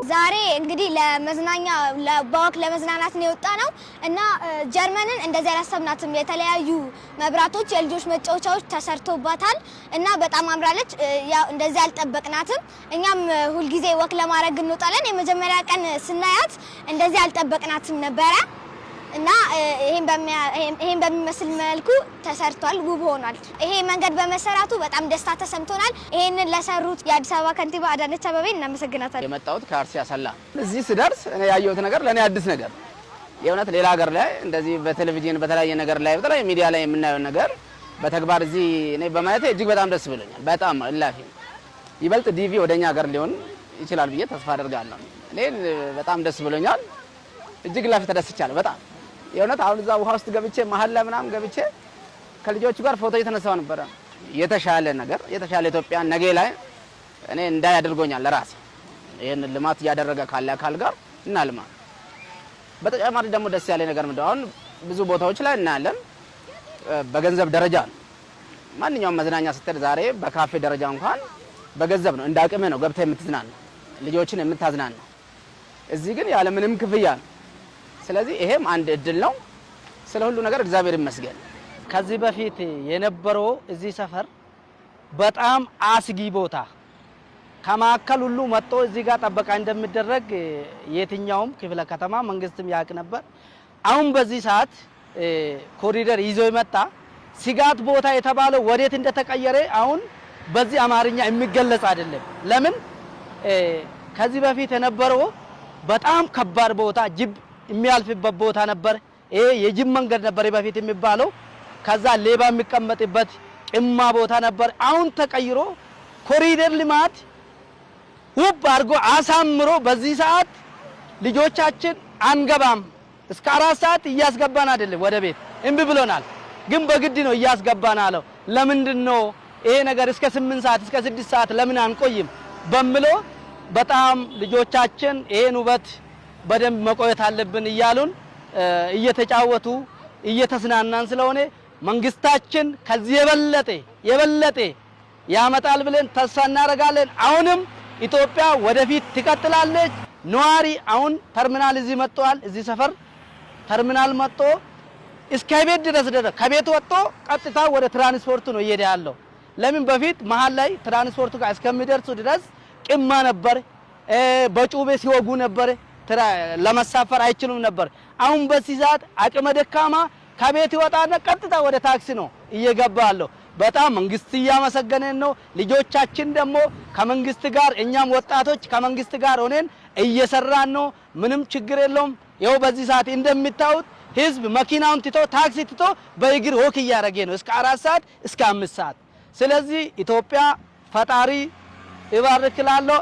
ዛሬ እንግዲህ ለመዝናኛ በ walk ለመዝናናት ነው የወጣነው እና ጀርመንን እንደዚህ አላሰብናትም። የተለያዩ መብራቶች፣ የልጆች መጫወቻዎች ተሰርቶባታል እና በጣም አምራለች። ያው እንደዚህ አልጠበቅናትም። እኛም ሁልጊዜ walk ለማድረግ እንወጣለን። የመጀመሪያ ቀን ስናያት እንደዚህ አልጠበቅናትም ነበረ እና ይሄን በሚመስል መልኩ ተሰርቷል፣ ውብ ሆኗል። ይሄ መንገድ በመሰራቱ በጣም ደስታ ተሰምቶናል። ይሄንን ለሰሩት የአዲስ አበባ ከንቲባ አዳነች አቤቤ እናመሰግናታለን። የመጣሁት ከአርሲ አሰላ። እዚህ ስደርስ እኔ ያየሁት ነገር ለእኔ አዲስ ነገር፣ የእውነት ሌላ ሀገር ላይ እንደዚህ በቴሌቪዥን በተለያየ ነገር ላይ በተለያየ ሚዲያ ላይ የምናየው ነገር በተግባር እዚህ እኔ በማየቴ እጅግ በጣም ደስ ብሎኛል። በጣም እላፊ ይበልጥ ዲቪ ወደኛ ሀገር ሊሆን ይችላል ብዬ ተስፋ አደርጋለሁ። እኔ በጣም ደስ ብሎኛል። እጅግ እላፊ ተደስቻለሁ በጣም። የእውነት አሁን እዛ ውሃ ውስጥ ገብቼ መሀል ላይ ምናምን ገብቼ ከልጆቹ ጋር ፎቶ እየተነሳሁ ነበረ። የተሻለ ነገር፣ የተሻለ ኢትዮጵያ ነገ ላይ እኔ እንዳይ አድርጎኛል። ለራሴ ይህን ልማት እያደረገ ካለ አካል ጋር እናልማ። በተጨማሪ ደግሞ ደስ ያለ ነገር ምንድነው? አሁን ብዙ ቦታዎች ላይ እናያለን፣ በገንዘብ ደረጃ ነው። ማንኛውም መዝናኛ ስትሄድ ዛሬ በካፌ ደረጃ እንኳን በገንዘብ ነው፣ እንደ አቅምህ ነው ገብተህ የምትዝናና፣ ልጆችን የምታዝናና። እዚህ ግን ያለምንም ክፍያ ነው። ስለዚህ ይሄም አንድ እድል ነው። ስለ ሁሉ ነገር እግዚአብሔር ይመስገን። ከዚህ በፊት የነበረው እዚህ ሰፈር በጣም አስጊ ቦታ፣ ከማዕከል ሁሉ መጥቶ እዚህ ጋር ጥበቃ እንደሚደረግ የትኛውም ክፍለ ከተማ መንግስትም ያውቅ ነበር። አሁን በዚህ ሰዓት ኮሪደር ይዞ የመጣ ስጋት ቦታ የተባለው ወዴት እንደተቀየረ አሁን በዚህ አማርኛ የሚገለጽ አይደለም። ለምን ከዚህ በፊት የነበረው በጣም ከባድ ቦታ፣ ጅብ የሚያልፍበት ቦታ ነበር። ይሄ የጅብ መንገድ ነበር በፊት የሚባለው። ከዛ ሌባ የሚቀመጥበት ቅማ ቦታ ነበር። አሁን ተቀይሮ ኮሪደር ልማት ውብ አድርጎ አሳምሮ በዚህ ሰዓት ልጆቻችን አንገባም፣ እስከ 4 ሰዓት እያስገባን አይደለም ወደ ቤት፣ እምቢ ብሎናል። ግን በግድ ነው እያስገባን አለው። ለምንድን ነው ይሄ ነገር እስከ 8 ሰዓት፣ እስከ 6 ሰዓት ለምን አንቆይም በምሎ በጣም ልጆቻችን ይሄን ውበት በደንብ መቆየት አለብን እያሉን እየተጫወቱ እየተዝናናን ስለሆነ መንግስታችን ከዚህ የበለጠ የበለጠ ያመጣል ብለን ተስፋ እናደርጋለን። አሁንም ኢትዮጵያ ወደፊት ትቀጥላለች። ነዋሪ አሁን ተርሚናል እዚህ መጥቷል። እዚህ ሰፈር ተርሚናል መጥቶ እስከ ቤት ድረስ ከቤት ወጥቶ ቀጥታ ወደ ትራንስፖርቱ ነው እየሄደ ያለው። ለምን በፊት መሀል ላይ ትራንስፖርቱ ጋር እስከሚደርሱ ድረስ ቅማ ነበር፣ በጩቤ ሲወጉ ነበር፣ ለመሳፈር አይችሉም ነበር። አሁን በዚህ ሰዓት አቅመ ደካማ ከቤት ይወጣና ቀጥታ ወደ ታክሲ ነው እየገባ ያለው። በጣም መንግስት እያመሰገነን ነው። ልጆቻችን ደግሞ ከመንግስት ጋር፣ እኛም ወጣቶች ከመንግስት ጋር ሆነን እየሰራን ነው። ምንም ችግር የለውም። ይኸው በዚህ ሰዓት እንደሚታዩት ህዝብ መኪናውን ትቶ፣ ታክሲ ትቶ በእግር walk እያደረገ ነው እስከ 4 ሰዓት፣ እስከ 5 ሰዓት። ስለዚህ ኢትዮጵያ ፈጣሪ ይባርክላለሁ።